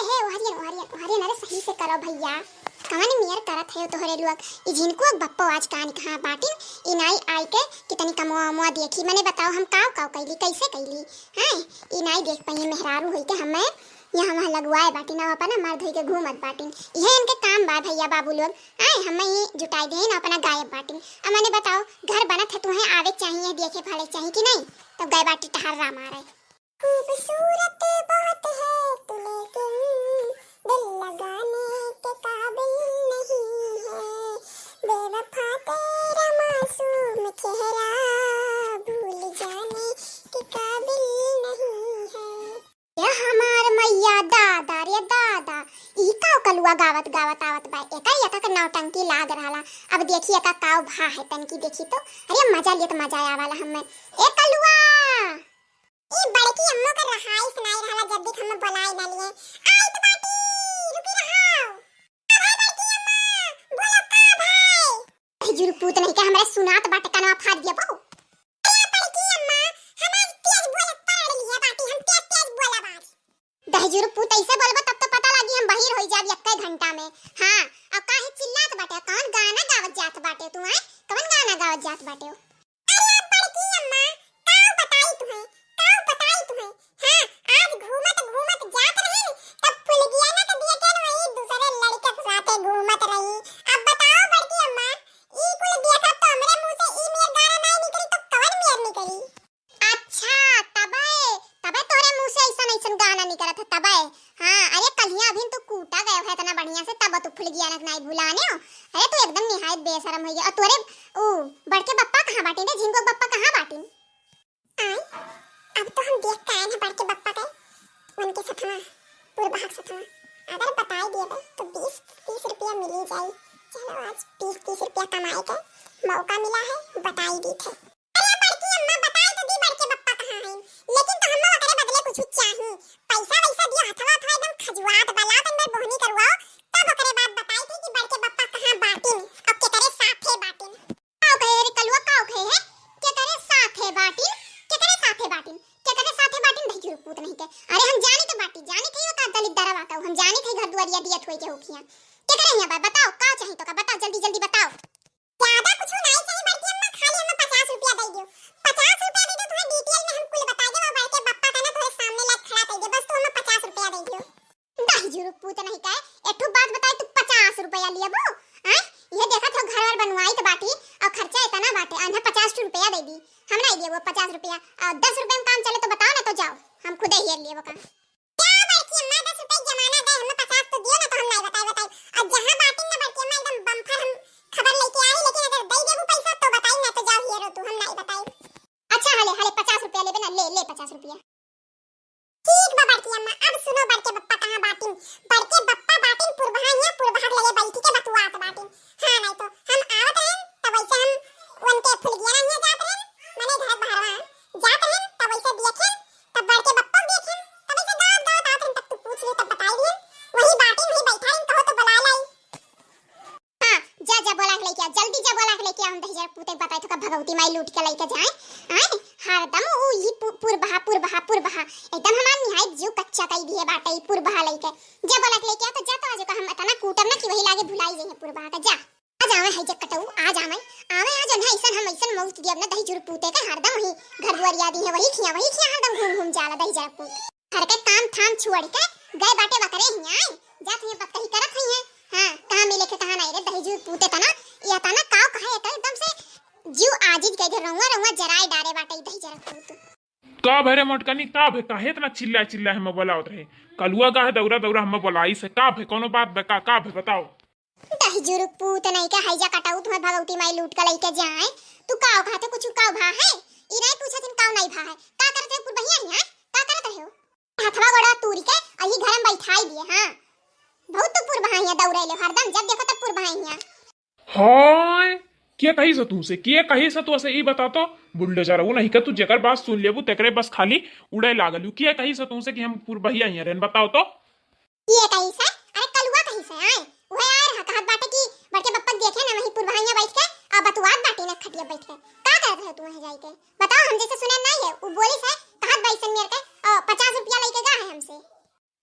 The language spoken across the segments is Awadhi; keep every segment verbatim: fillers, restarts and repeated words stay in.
ए, ओहरियन, ओहरियन, ओहरियन, अरे सही से करो भइया, कवन मेर करत है तोहरे लोग। ई झिनकुआ के बप्पो आज कान कहाँ बाटिन, ई नाई आइ के कि तनी कमवा अमवा देखी, मने बताओ हम काव काव कैली, कैसे कैली, हैं? ई नाई देख पाइए मेहरारू होई के हमें यहाँ वहाँ लगवाए बाटिन, अब अपना मर्द होई के घूमत बाटिन। इहे इनके काम बा भइया बाबू लोग, हैं? हमें ई जुटाई देन अपना गायब बाटिन। अब मने बताओ, घर बनत है, तुहें आवे चाहिए, देखे भाले चाहिए कि नहीं? तब गए बाटी टहर्रा मारे। खूबसूरत बहुत है तू लेकिन दिल लगाने के काबिल नहीं है। बेवफा तेरा मासूम चेहरा भूल जाने के काबिल नहीं है। ए हमार मइया दादा रे दादा, ई का कलुआ गावत गावत आवत बा? एकर एकर के नौटंकी लाग रहला। अब देखी एका काव भा है तनकी देखी तो। अरे मजा लेत मजा आवाला हमें। ए कलुआ! ई बड़की अम्मो के रहाइश नाई रहला, जब देख हमें बोलाई ना लिए। आई तो बाटी, रुकी रहाओ। का भाई बड़की अम्मा, बोलो का भाई? ए जुरपूत नहीं के हमरा सुनात बाटे, कनवा फाड़ दिया बहू। ए बड़की अम्मा, हम आज तेज बोले पड़ लिए बाटी, हम तेज तेज बोला बाज। दहिजुर पूत ऐसे बोलबो तब तो पता लागी हम बहिर होई जाब एक्के घंटा में। हाँ, अब काहे चिल्लात बाटे? कौन गाना गावत जात बाटे तू, हैं? कौन गाना गावत जात बाटे? अरे बड़की अम्मा, काऊ बताई तुहें, काऊ बताई तुहें? हाँ, आज घूमत घूमत जात रहेन, तब फुलगिया ना के दिए के वही दूसरे लड़के के साथे घूमत रही। अब बताओ बड़की अम्मा, ई कुल देखब तो हमरे मुंह से ई मेर गाना नाई निकली तो कवन मेर निकली? अच्छा, तबे, तबे तोहरे मुंह से ऐसन ऐसन गाना निकलत है, तबे। हाँ, अरे कलिया अभी तू कूटा गए है इतना बढ़िया से, तब तू फुलगिया ना के नाई भुलाने हो। अरे तू एकदम निहायत बेशरम होई गया। और तोरे ऊ बड़के बप्पा कहाँ बाटिन रे? झिनको बप्पा कहाँ बाटिन? आय, अब तो हम देख के आए हैं बड़के बप्पा के, उनके सथवा, पुरबहा के सथवा। अगर बताई दिए बे तो बीस तीस रुपया मिली जाई। चलो आज बीस तीस रुपया कमाए के मौका मिला है, बताई दी थे। अरे बड़की अम्मा, बताई तो दी बड़के बप्पा कहाँ हैं, लेकिन तो हम ओकरे बदले कुछ चाही। पैसा वैसा दियो, हथवा हथवा एकदम खजुआत बा, लाओ तनी बार बोहनी करवाओ, तब ओकरे बाद बताई थी कि बड़के बप्पा कहाँ बाटिन और केकरे साथे बाटिन। काव कहे रे कलुआ, काव कहे है? केकरे साथे बाटिन? केकरे साथे बाटिन? केकरे साथे बाटिन? दहिजुर पूत नहीं के। अरे हम जानी तो बाटी, जानी थे का दलित दरवा का, हम जानी थे घर दुआरिया दियत होई के होखिया। केकरे हिया बा? बताओ, का चाही तो का? बताओ, जल्दी जल्दी बताओ। ज्यादा कुछ नहीं चाहिए बड़की अम्मा, खाली हमें पचास रुपया दे दियो। पचास रुपया दे दो, तुम्हें डिटेल में हम कुल बता देबो, बड़के बप्पा का ना तोरे सामने लाइक खड़ा कर दे, बस तू हमें पचास रुपया दे दियो। दहिजुर पूत नहीं का, एठू बात बताई, तू पचास रुपया लियबू? आय, ये देखत हो घर वर बनवाई तो बाटी और खर्चा इतना बाटे, आधा पचास रुपया दे दी, हम नहीं दिए वो पचास रुपया, और दस रुपया में काम चले तो बताओ ना, तो जाओ, हम खुदे हेर लिए वो काम। क्या बड़की अम्मा, दस रुपया के जमाना गए, हमें पचास तो दियो ना, तो हम नहीं बताई, बताई। और जहाँ बाटिन ना बड़की अम्मा, एकदम बम्फर हम खबर लेके आई, लेकिन अगर दे देबू पैसा तो बताई, ना तो जाओ हेरो तू, हम नहीं बताई। अच्छा, हले, हले, पचास रुपया लेबे ना, ले, ले पचास रुपया। ठीक बा बड़की अम्मा, अब सुनो बड़के बप्पा कहाँ बाटिन। बड़के बप्पा बाटिन पुरबहा हियाँ, पुरबहा के लगे बैठी के बतुआत बाटिन। हाँ, नहीं तो हम आवत रहन, तब वैसे हम उनके फुलगिया हियाँ जात रहन, मने घर बहरवा जात रहन, तब वैसे देखेन, तब बड़के बप्पा देखेन, तब ऐसे गाँव गाँव आवत रहन, तब तू पूछ लियो, तब बताई दियो। वही बाटिन, वही बैठा रहन, कहो तो बुला लाई। हाँ, जा, जा, बोला के लेके आ, जल्दी जा, बोला के लेके आ, हम दहिजर पूते के बताई तो का भगवती माई लूट के लेके जाए। आए, हरदम ऊ ई पु-, पुरबहा, पुरबहा, पुरबहा, एकदम हमार निहायत जीव कच्चा कई दिए बाटे ई पुरबहा लेके। जा, बोला के लेके आ, तो जा, तो आज का हम इतना कूटब ना कि वही लागे भुलाई जाइए पुरबहा का, जा। आ जावे है जे कटऊ, आ जावे, आवे आज उन्हें ऐसन हम ऐसन मौत दियब ना दहिजुर पूते के, हरदम वही घर दुआरिया दी है, वही खिया, वही खिया हरदम घूम घूम जाला दहिजर पूत। घर के काम थाम छोड़ के गए बाटे बकरे हियाँ, जात हियाँ बतकही करत हई है। हाँ, कहाँ मिले के कहाँ नहीं रे, दहिजर पूते तना, या तना काव कहे एकर एकदम से जीव आजिज गए, रउआ रउआ जराए डारे बाटे ई दहिजर पूत। का भे रे मोटकनी, का भे, काहे इतना चिल्ला चिल्ला हमें बोलावत रहे? कलुआ का है दौरा दौरा हमें बोलाई से, का भे, कोनो बात बे का, का भे बताओ? दहिजुर पूत नहीं के हैजा कटाऊ तुम्हें भगवती माई लूट के लेके जाए। तू काव खाते कुछ काव भा है? ई नहीं पूछत हिन काव नहीं भा है। का करत रहे पुरबहिया हियाँ? का करत रहे हो? हथवा गोड़ा तूरी के अही घर में बैठाई दिए, हाँ। बहुत तू पुरबहा हियाँ दौड़े ले हरदम, जब देखो तब पुरबहा हियाँ। हाय, के कही से तुमसे, के कही से तुमसे ई बता तो? बुलडोजर वो नहीं के तू जेकर बात सुन लेबू तेकरे बस खाली उड़े लागलू। के कही से तुमसे कि हम पुरबहिया हियाँ रहन, बताओ तो? के कही से? अरे कलुआ कही से, आए? उहे आए रहा, कहत बाटे कि बड़के बप्पा देखे ना, वही पुरबहिया बैठ के, आ बतुआत बाटी ना खटिया बैठ के। का करत रहे तू वहीं जाई के? बताओ, हम जैसे सुने नहीं है, उ बोली से, कहत बा ऐसन मेर के, आ, पचास रुपया लेके गा है हमसे।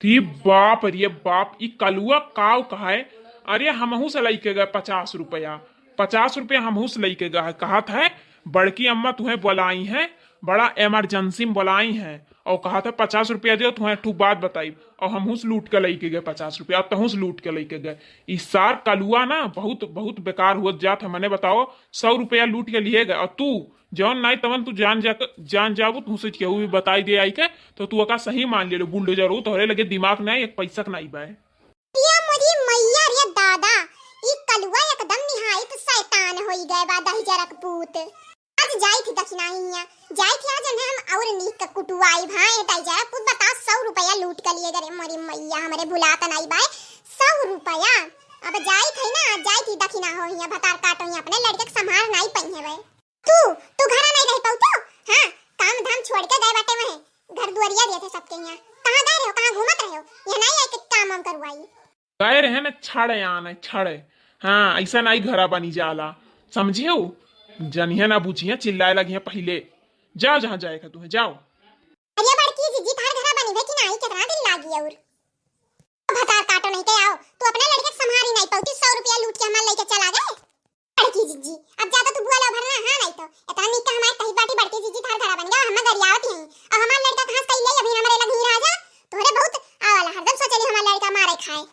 ती बाप रे बाप, ई कलुआ काव कहा है? अरे, हमहू से लइके गए पचास रुपया, पचास रुपया हमहू से लइके गए। कहत है, "बड़की अम्मा तुहें बुलाई हैं, बड़ा emergency में बुलाई हैं, और कहत है पचास रुपया दियो, तुहें एक ठू बात बताई।" और हमहू से लूट के लइके गए पचास रुपया, और तहू से लूट के लइके गए। ई सार कलुआ ना बहुत, बहुत बेकार हुआ जात है। मने बताओ, सौ रुपया लूट के लिए गए, और तू जौन नाई तवन तू जान जा, जान जाबू, तू से केहू भी बताई दे आई के, तो तू ओका सही मान ले लो, बुलडोजर हो, तोहरे लगे दिमाग नाई, एक पैसा के नाई बाय। या मोरी मैया रे दादा, ई कलुआ एकदम निहायत शैतान होई गए बा, दहिजरक पूत। आज जाई थी दखिनाही हियाँ, जाई थी आज उन्हें हम और नीक के कुटुआई भाई, दहिजरक पूत बता, सौ रुपया लूट के लिए गए रे मोरी मैया, हमरे भुलात नाई बाय, सौ रुपया। अब जाई थी ना, जाई थी दखिना हो हियाँ, भतार काटो हियाँ, अपने लड़के के संभार नाई पइहे बे। तू, तू घरा नहीं रह पाऊ तू? हाँ, काम धाम छोड़ के गए बाटे वहीं, घर दुआरिया दिए थे सबके यहाँ। कहाँ गए रहो, कहाँ घूमत रहो? यहाँ नहीं आए कि काम वाम करवाई। गए रहे न छड़े आने, छड़े। हाँ, ऐसा नहीं घरा बनी जाला, समझे हो? जनिए ना बुझिए, चिल्लाए लगिए पहले। जाओ जहाँ जाए का तुम्हें, जाओ। अरे बड़की जीजी, थार घरा बनी भे कि नहीं, कितना दिन लागी और? भतार काटो नहीं के आओ, तू अपने लड़के के संभारी नहीं पाऊ, सौ रुपया लूट के हमार लेके चला गए। बड़की जीजी, अब ज्यादा तू बुआ ला भरना, हाँ, नहीं तो इतना नीक का हमारे कही बाटी बड़की जीजी थार घरा बन गया, हम गरियावत ही। अब हमार लड़का कहाँ से कही ले, अभी हमारे लग ही रह जा, तोहरे बहुत आवाला, हरदम सोचली हमार लड़का मारे खाए।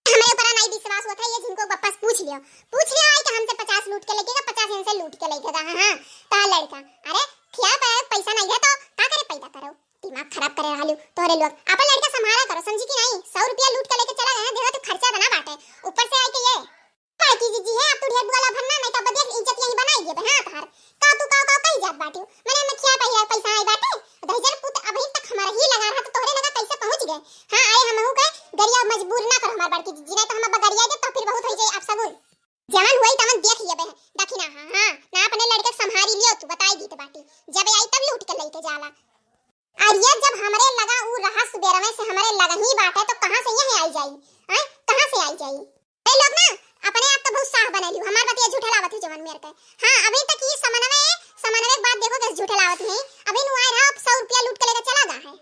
हमरे ऊपर नहीं विश्वास होता है, ये जिनको वापस पूछ लियो, पूछ लियो आई कि हमसे पचास लूट के लेके गया, पचास इनसे लूट के लेके गया, हाँ, हाँ, तार लड़का। अरे, खिया पे पैसा नहीं है तो का करे पैदा करो, दिमाग खराब करे रहलू तोहरे लोग, अपन लड़का संभाला करो, समझी कि नहीं? सौ रुपया लूट के लेके चला गया, देखो तू खर्चा बना बाटे, ऊपर से आई के ये बड़की जीजी है, अब तू ढेर बुआ ला भरना, नहीं तो बदिया के इज्जत यहीं बनाई देबे। हाँ, तोहर का तू का का कही जात बाटियो? मने में खिया पइया पैसा आई बाटे, दहिजर पूत अभी तक हमारा ही लगा रहा, तो तोहरे लगा कैसे पहुँच गए? हाँ, अरे हमहू के गरिया मजबूर ना कर हमार बड़की जीजी, नहीं तो हम अब गरिया दे तो फिर बहुत हो जाए अपसगुन। जवन हुई तवन देख लेबे है, दखिना, हाँ, हाँ, ना अपने लड़के के संभारी लियो तू, बताई दी तो बाटी, जब आई तब लूट के लेके जाला। और ये जब हमरे लगा ऊ रहा सुबेरवे से हमरे लगा ही बाटे, तो कहाँ से यह आई जाई? आय, कहाँ से आई जाई? ए लोग ना, अपने आप तो बहुत साह बनेलियो, हमार बतिया झूठे लावत है जवन मेर के। हाँ, अभी तक ये समनवे, समनवे के बात देखो कैसे झूठे लावत है। अभी नु आए रहा, सौ रुपया लूट के लेके चला गा है।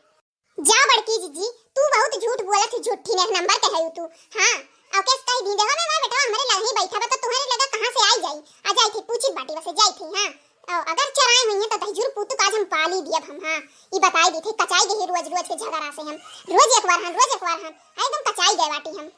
जा बड़की जीजी, तू बहुत झूठ बोलत है, झूठी ने नंबर के है तू। हाँ, और कैसे कह दी, देखो मैं भाई बेटा, हमरे लगा ही बैठा बा, तो तुम्हारे लगा कहाँ से आई जाई? आ जाई थे, पूछी बाटी बसे जाई थे, हाँ। और अगर चराए हुई है तो दहिजुर पूतू का आज हम पाली दियब हम, हाँ। ई बताई दी थे, कचाई गए रोज रोज के झगड़ा से हम। रोज एक बार हम, रोज एक बार हम। हाँ, एकदम कचाई गए बाटी हम।